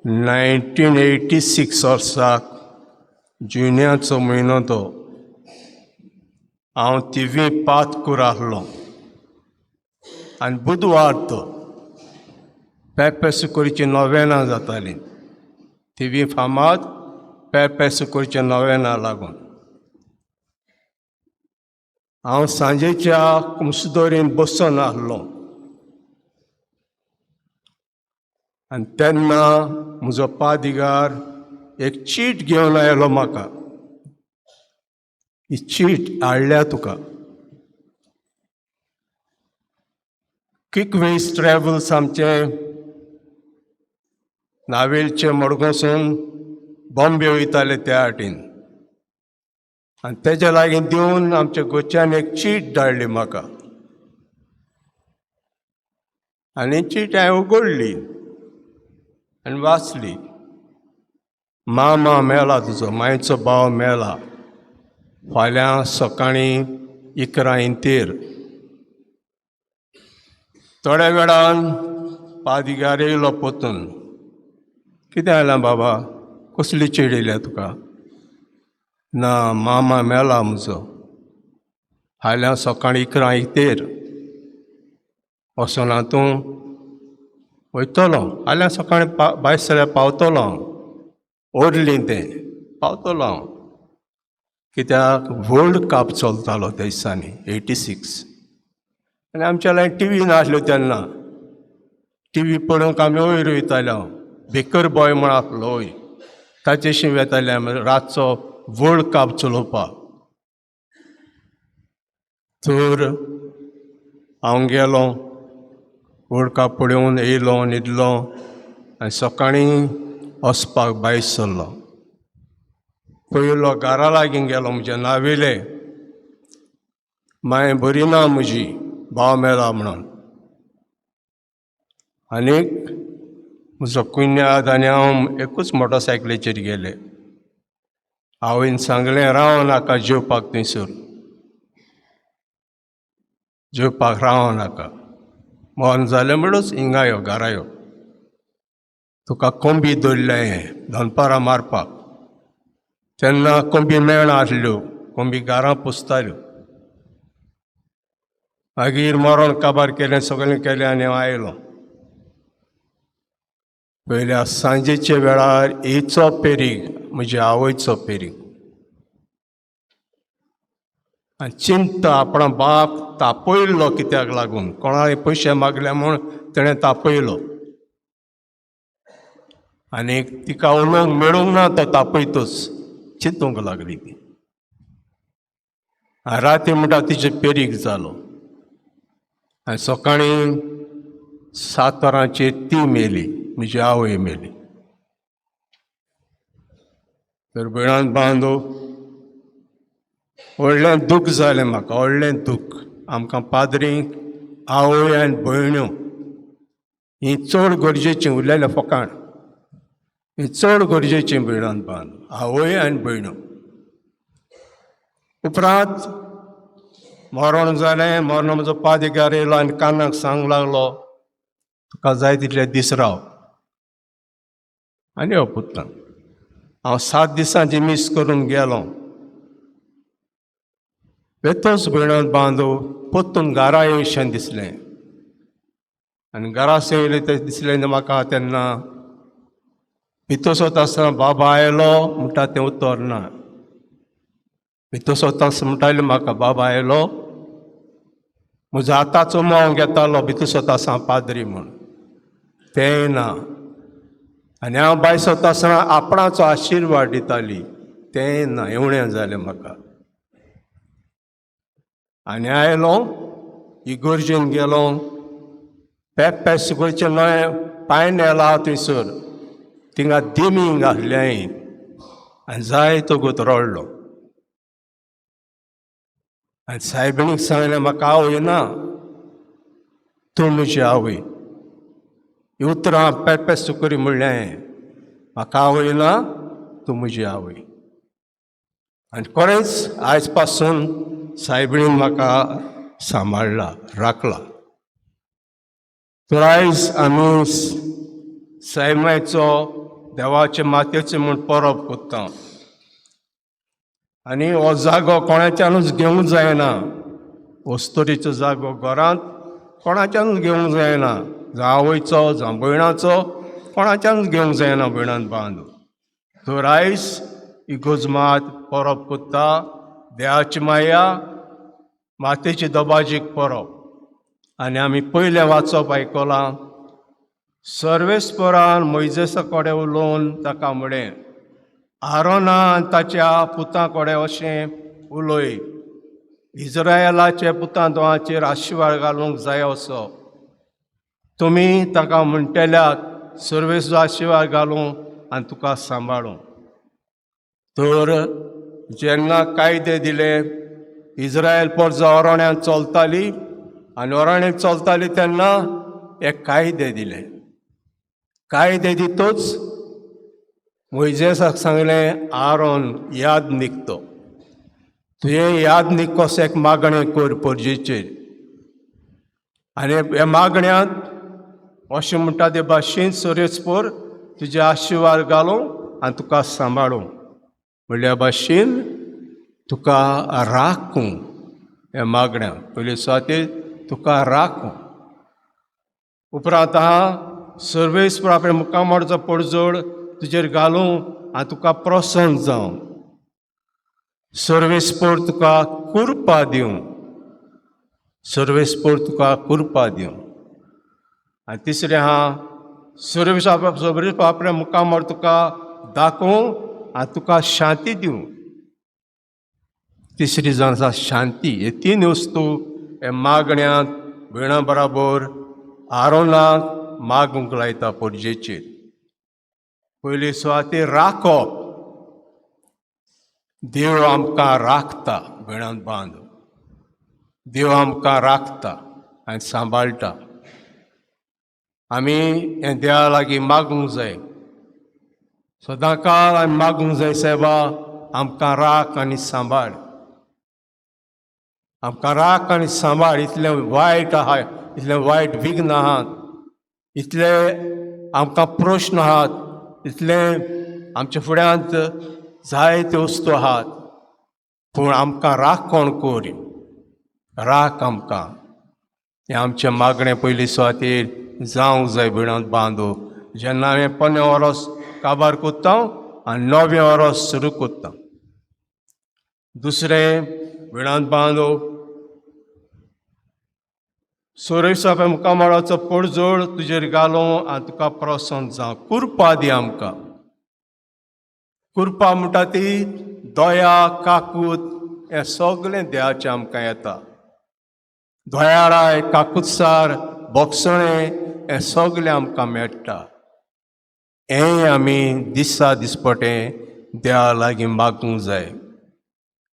1986 वर्साक जुन्याचो म्हयनो तो. हांव थिवी पातकूर आहलो आनी बुधवार तो पेपे सुकोरीची नोवेनां जाताली. थिवी फामाद पेपे सुकोरीच्या नोवेनां लागून हांव सांजेच्या कुमसदोरीन बसून आहलो आनी तेन्ना म्हजो पादिगार एक चीट घेवन आयलो म्हाका. ही चीट हाडल्या तुका. क्विकवेज ट्रॅव्हल्स आमचे नावेलचे मडगांवसून बॉम्बे वयताले त्या वाटेन आनी तेज्या लागीं दिवन आमच्या गोच्यान एक चीट धाडली म्हाका. आनी चीट हांवें उगडली आनी वाचली. मामा मेला तुजो, मांयचो भाव मेला, फाल्यां सकाळीं 11 इंतेर. थोड्या वेळान पादिगार येयलो पोतून. कितें आयलां बाबा, कसली चीट येयल्या तुका? ना, मामा मेला म्हजो, फाल्यां सकाळीं 11 इंतेर. वचना तूं? वयतलो, फाल्यां सकाळीं भायर सरल्यार पावतलो हांव. ओडली तें, पावतलो हांव. कित्याक वर्ल्ड कप चलतालो त्या दिसांनी 86. आनी आमच्या लागीं टी व्ही नासल्यो तेन्ना. टी व्ही पळोवंक आमी वयर वयताले. हांव बेकर बॉय म्हण आसलो वयर, ताचेशी वेताले आमी रातचो वर्ल्ड कप चलोवपाक. तर हांव गेलो, वर्ल्ड कप पळोवन येयलो, न्हिदलो आनी सकाळीं वचपाक भायर सरलो. पयलो घरा लागीं गेलो म्हज्या नावेले. मांय बरी ना म्हजी, भाव मेला म्हणून. आनीक म्हजो कुन्याद आनी हांव एकूच मोटरसायकलीचेर गेले. आवयन सांगलें, राव नाका जेवपाक थंयसर, जेवपाक राव नाका, मरण जालें म्हणूच हिंगा यो, घरा यो, तुका कोंबी दवरल्या हें दनपारां मारपाक. तेन्ना कोंबी मेळना आसल्यो, कोंबी घरां पोसताल्यो. मागीर मरण काबार केलें, सगळें केलें आनी हांव आयलो. पयल्या सांजेच्या वेळार येचो पेरीग, म्हज्या आवयचो पेरीग. आनी चिंता आपणा बाप तापयल्लो कित्याक लागून, कोणाय पयशे मागले म्हूण तेणें तापयलो आनी तिका उलोवंक मेळूंक ना, तो तापयतच चिंतूंक लागली ती. राती म्हणटा तिचे पेरीग जालो आनी सकाळीं 7 वरांचेर ती मेली, म्हजी आवय मेली. तर भयणान बांदो व्हडलें दूख जालें म्हाका, व्हडलें दूख. आमकां पाद्रींक आवय आनी भयण्यो ही चड गरजेचीं, उरलेलें फकाण, ही चड गरजेचीं भयणान बांद, आवय आनी भयण्यो. उपरांत मरण जालें. मरण म्हजो पादिगार येयलो आनी कानाक सांग लागलो, तुका जाय तितले दीस राव आनी यो पुतान. हांव 7 दिसांची मीस करून गेलो. वेतोच भयणान बांदो पोत्तून घरा येयशें दिसलें आनी घरा येयलें तें दिसलें म्हाका. तेन्ना भितर सोता आसतना बाबा आयलो म्हणटा तें उतर ना. भितर सोता आसतना म्हणटालें म्हाका बाबा आयलो, म्हजो हाताचो मोव घेतालो भितर सोता आसतना पाद्री म्हूण, तें ना. आनी हांव भायर सोता आसतना आपणाचो आशिर्वाद दिताली, तें ना. एवणें जालें म्हाका. आनी आयलो इगर्जेन गेलो, पेप्पे सुकोयचें न्हय पायनेल आहा थंयसर, थिंगा दिमी घातलें हांवें आनी जायतो गोत रडलो. आनी सायबिणीक सांगलें, म्हाका आवय ना, तूं म्हजी आवय. ही उतरां पेप्पे सुकरी म्हणलें हांवें, म्हाका आवय ना, तूं म्हजी आवय. आनी खरेंच आयज पासून सायबिणीन म्हाका सांबाळ्ळा, राखला. तर आयज आमी सायमायचो देवाचे मातेचे म्हूण परब कोत्ता आनी हो जागो कोणाच्यानूच घेवंक जायना. वस्तुरीचो जागो घरांत कोणाच्यानूच घेवंक जायना, जावं आवयचो जावं भयणाचो, कोणाच्यानूच घेवंक जायना भयणान बांदू. तर आयज इगोर्ज मात परब कोत्ता देवाची माया मातेची दबाजीक परब. आनी आमी पयलें वाचप आयकलां, सर्वेस्परान मोयजेसा कडेन उलोवन ताका म्हळें, आरोना ताच्या पुतां कडेन अशें उलय, इज्रायलाचे पुतां दोवाचेर आशिर्वाद घालूंक जाय असो तुमी ताका म्हणटेल्यात, सर्वेस आशिर्वाद घालूं आनी तुका सांबाळूं. तर जेन्ना कायदे दिले, इज्रायल पोरजा अरण्यांत चलताली आनी अरण्यांत चलताली तेन्ना एक कायदे दिले. कायदे दितूच मोयजेसाक सांगलें, आरोन याद निकतो, तुवें याद निकतो एक मागणें कर परजेचेर. आनी ह्या मागण्यांत अशें म्हणटा ते भाशेन सोरेस्पोर तुजे आशिर्वाद घालूं आनी तुका सांबाळूं, म्हणल्या भाशेन तुका राखूं. ह्या मागण्या पयले सुवातेर तुका राखूं. उपरांत आहा सर्वेस्पर आपल्या मुखामळाचो पडजोड तुजेर घालूं आनी तुका प्रसन्न जावं, सर्वेस्पर तुका कृपा दिवं, सर्वेस्पर तुका कृपा दिवं. आनी तिसरें आहा सर्वेस सर्वेस्पर आपल्या मुखामळ तुका दाखोवं आनी तुका शांती दिवं. तिसरी जावन आसा शांती. हे तीन वस्तू हे मागण्यांत भयणा बराबर आरोनाक मागूंक लायता परजेचेर. पयली सुवातेर राखप, देव आमकां राखता भयणान बांद, देव आमकां राखता आनी सांबाळटा. आमी हें देवा लागीं मागूंक जाय, सदां काळ आमी मागूंक जाय, सायबा आमकां राख आनी सांबाळ, आमकां राख आनी सांबाळ. इतलें वायट आहा, इतलें वायट विघ्न आहात, इतले आमकां प्रश्न आहात, इतले आमच्या फुड्यांत जायते वस्तू आहात, पूण आमकां राखण कर, राख आमकां. हें आमचें मागणें पयली सुवातेर जावंक जाय भयणांत बांदू. जेन्ना हांवें पोन्नें वरोस काबार कोत्ता आनी नवें वरोस सुरू कोत्ता. दुसरें भयणांत बांदू, सोरेसा मुखामळाचो पडजोड तुजेर घालूं आनी तुका प्रसन्न जावं. कृपा दी आमकां. कृपा म्हणटा ती दया काकूत हें सगळें देवाचें आमकां येता. दयाळाय काकुत्सार बोगसणें हें सगळें आमकां मेळटा. हें आमी दिसा दिसपटें देवा लागीं मागूंक जाय.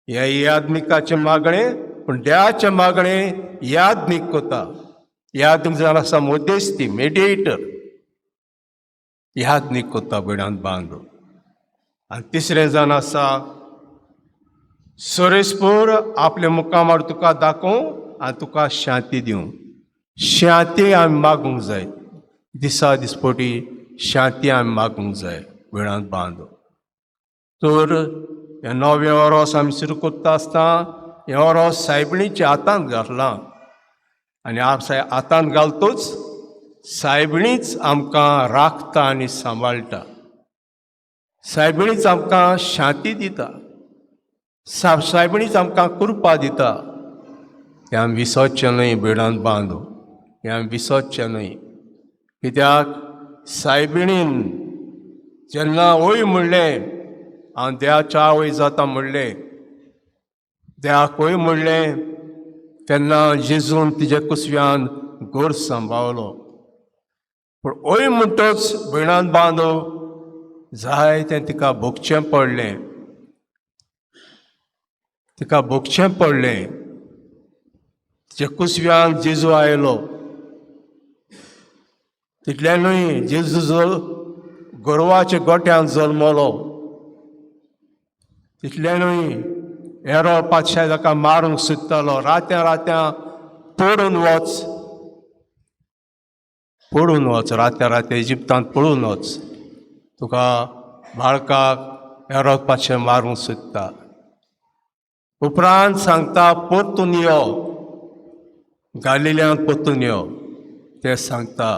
हें यादनिकाचें मागणें, पूण देवाचें मागणें यादनीक कोता. यादनीक जावन आसा मध्यस्ती, मेडिएटर, यादनीक कोता भयणांत बांदू. आनी तिसरें जावन आसा सोरेस्पोर आपल्या मुखामळ तुका दाखोवं आनी तुका शांती दिवं. शांती आमी मागूंक जाय, दिसा दिसपटी शांती आमी मागूंक जाय भयणांत बांदू. तर हें नवें वरोस आमी सुरू कोत्ता आसतना हें वरोस सायबिणीच्या हातांत घातलां आनी हातांत घालतूच सायबिणीच आमकां राखता आनी सांबाळटा, सायबिणीच आमकां शांती दिता, सायबिणीच आमकां कृपा दिता. हें आमी विसरचें न्हय भयणांत बांदू, हें आमी विसरचें न्हय. कित्याक सायबिणीन जेन्ना वय म्हणलें हांव देवाच्या आवय जाता म्हणलें, देवाक वय म्हणलें, तेन्ना जेजून तिज्या कुसव्यान गोर सांबाळलो. पूण वय म्हणटच भयणान बांदो जाय तें तिका भोगचें पडलें, तिका भोगचें पडलें. तिच्या कुसव्यान जेजू आयलो, तितलें न्हय जेजू गोरवाच्या गोट्यान जल्मलो, तितलें न्हय एरो पातशाह ताका मारूंक सोदतालो, रात्या रात्या पडून वच, पळून वच, रात्या रात्या इजिप्तांत पळून वच. तुका बाळकाक एरोद पातशें मारूंक सोदता. उपरांत सांगता परतून यो, गालिल्यांत परतून यो तें सांगता.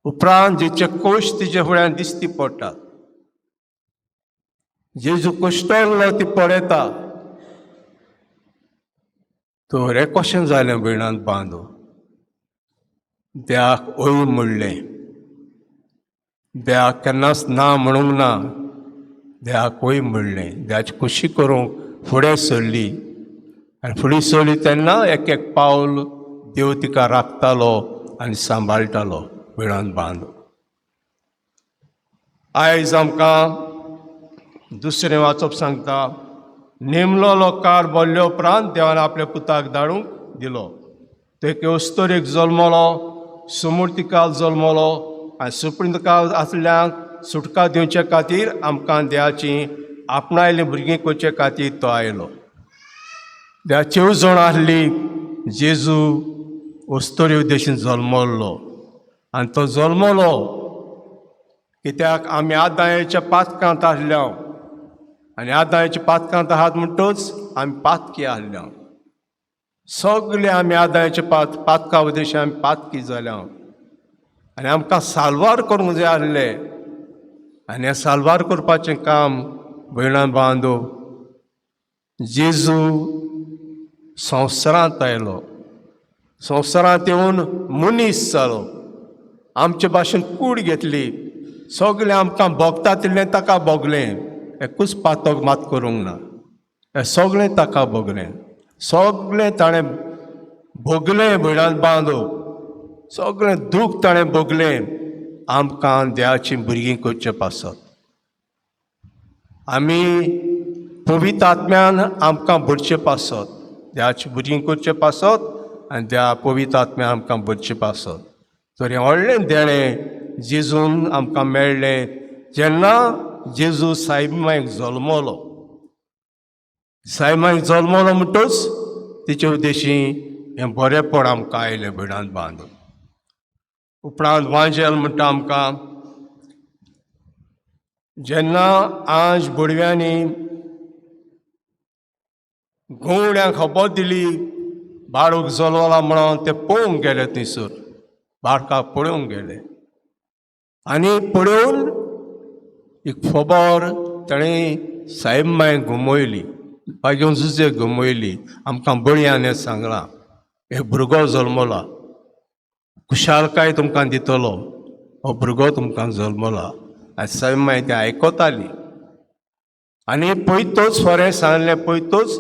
उपरांत जेचे कोश तिजे फुड्यान दिश्टी पडटात, जेजू कुश्टल्लो ती पळयता. तर हें कशें जालें भयणांत बांदू? देवाक ओय म्हणलें, देवाक केन्नाच ना म्हणूंक ना. देवाक ओय म्हणलें, देवाची खोशी करूंक फुडें सरली आनी फुडें सरली तेन्ना एक एक पावल देव तिका राखतालो आनी सांबाळटालो. भयणांत बांदू, आयज आमकां दुसरें वाचप सांगता, नेमलोलो काळ भरले उपरांत देवान आपल्या पुताक धाडूंक दिलो. तो एके अस्तोरेक जल्मलो, सुमुर्तिकाल जल्मलो आनी सुप्रिंतकाल आसल्यांक सुटका दिवचे खातीर, आमकां देवाची आपणायलीं भुरगीं करचे खातीर तो आयलो. देवाची येवजण आसली, जेजू अस्तोरे उद्देशीन जल्मल्लो आनी तो जल्मलो कित्याक आमी आदांच्या पातकांत आसल्या आनी आदांच्या पातकांत आहात म्हणटच आमी पातकी आसल्या. सगळे आमी आदांच्या पातका उद्देशी आमी पातकी जाल्या आनी आमकां साल्वार करूंक जाय आसले. आनी हें साल्वार करपाचें काम, भयणां बांदो, जेजू संवसारांत आयलो. संवसारांत येवन मनीस जालो, आमचे भाशेन कूड घेतली. सगळें आमकां भोगता तितलें ताका भोगलें, एकूच पातक मात करूंक ना. हें सगळें ताका भोगलें, सगळें ताणें भोगलें. भयणांत बांदो, सगळें दूख ताणें भोगलें आमकां देवाचीं भुरगीं करचे पासत, आमी पवित्र आत्म्यान आमकां भरचे पासत, देवाची भुरगीं करचे पासत आनी देवा पवित्र आत्म्यान आमकां भरचे पासत. तर हें व्हडलें देणें जेजून आमकां मेळ्ळें जेन्ना जेजू साईमायक जल्मलो. साईमायक जल्मलो म्हणटच तिचे उद्देशी हें बरेंपण आमकां आयलें, भयणांत बांदून. उपरांत वांजेल म्हणटा आमकां, जेन्ना आज बोडव्यांनी गवड्यांक खबर दिली बाळूक जल्मला म्हणून, ते पळोवंक गेले थंयसर, बाळकाक पळोवंक गेले आनी पळोवन एक खबर ताणें साहेब मांयक घुमयली, बागेवन जुजे घुमयली. आमकां बळयान सांगलां, एक भुरगो जल्मला, खुशालकाय तुमकां दितलो, हो भुरगो तुमकां जल्मला. आनी साहेब माय तें आयकताली आनी पयतोच फरें सांगलें, पयतोच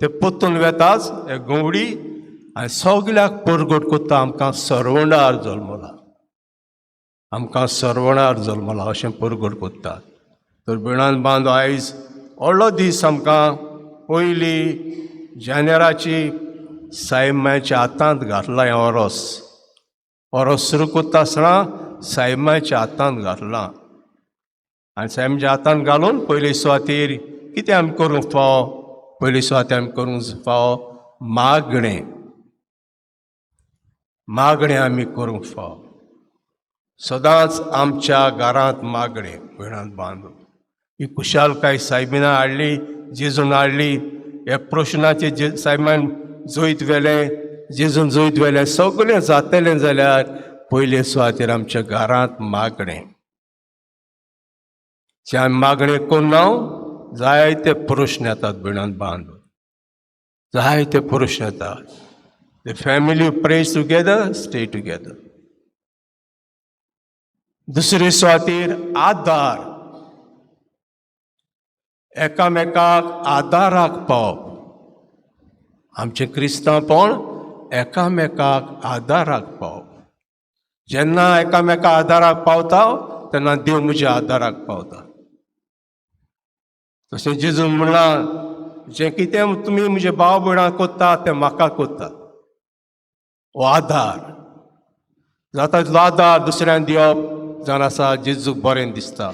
ते पोत्तून वेताच एक गवडी आनी सगल्याक परगट कोत्ता, आमकां सरवणार जल्मला, आमकां सरवणार जल्मला अशें परगट कोत्तात. तर भयणान बांदो, आयज व्हडलो दीस आमकां, पयली जानेराची साईब मायच्या हातांत घातला हें ओरोस. ओरोस सुरू कोत्ता आसतना साईब मायच्या हातांत घातलां आनी सायबाच्या हातांत घालून पयली सुवातेर कितें आमी करूंक फावो? पयली सुवातेर आमी करूंक फावो मागणें. मागणें आमी करूंक फावो सदांच आमच्या घरांत मागणें. भयणांत बांदून, ही खुशालकाय सायबिना हाडली, जेजून हाडली. ह्या प्रश्नाचे जे सायबान जैत व्हेलें, जेजून जैत व्हेलें, सगळें जातलें जाल्यार पयले सुवातेर आमच्या घरांत मागणें. जे आमी मागणें करून जायते प्रश्न येतात. भयणांत बांदून, जायते प्रश्न येतात. The family prays together stay together. दुसरे सुवातेर आदार, एकामेकाक आदाराक पावप. आमचें क्रिस्तांवपण एकामेकाक आदाराक पावप. जेन्ना एकामेका आदाराक पावता तेन्ना देव म्हज्या आदाराक पावता. तशें जेजून म्हणलां, जें कितें तुमी म्हजे भाव भयणां कोत्ता तें म्हाका कोत्ता. हो आदार जाता तितलो आदार दुसऱ्यांक दिवप जावन आसा जेजूक बरें दिसता.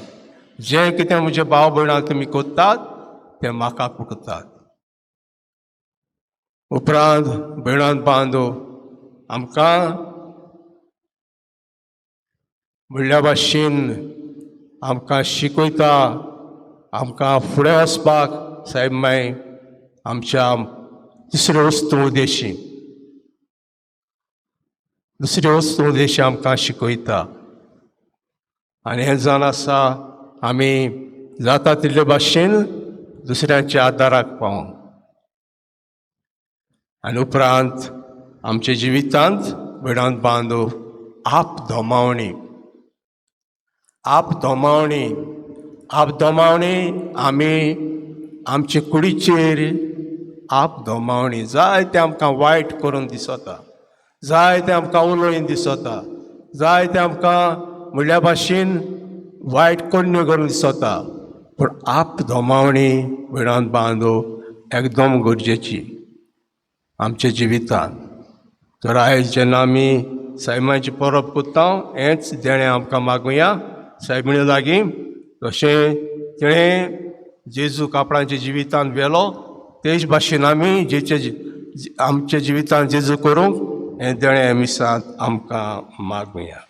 जें कितें म्हजे भाव भयणांक तुमी कोत्तात तें म्हाका कोत्तात. उपरांत भयणांत बांदो, आमकां म्हणल्या भाशेन आमकां शिकयता, आमकां फुडें वचपाक सायब माय आमच्या दुसऱ्यो वस्तू उदेशी, दुसऱ्यो वस्तू उदेशी आमकां शिकयता. आनी हें जावन आसा आमी जाता तितले भाशेन दुसऱ्यांच्या आदाराक पावोंक. आनी उपरांत आमच्या जिवितांत भिडांत बांदू आप धोमावणी, आप धोमावणी, आप धोमावणी. आमी आमचे कुडीचेर आप धोमावणी. जायते आमकां वायट करून दिसता, जायते आमकां उलोवन दिसता, जायते आमकां म्हणल्या भाशेन वायट करण्यो करून दिसता, पूण आप धोमावणी भिडांत बांदू एकदम गरजेची आमच्या जिवितांत. तर आयज जेन्ना आमी सैमाची परब करता, हेंच देणें आमकां मागुया सायबिणी लागीं. तशें तिणें जेजू कापडांच्या जिवितांत व्हेलो, तेच भाशेन आमी जेचे आमच्या जिवितांत जेजू करूंक हें देणें मिसांत आमकां मागुया.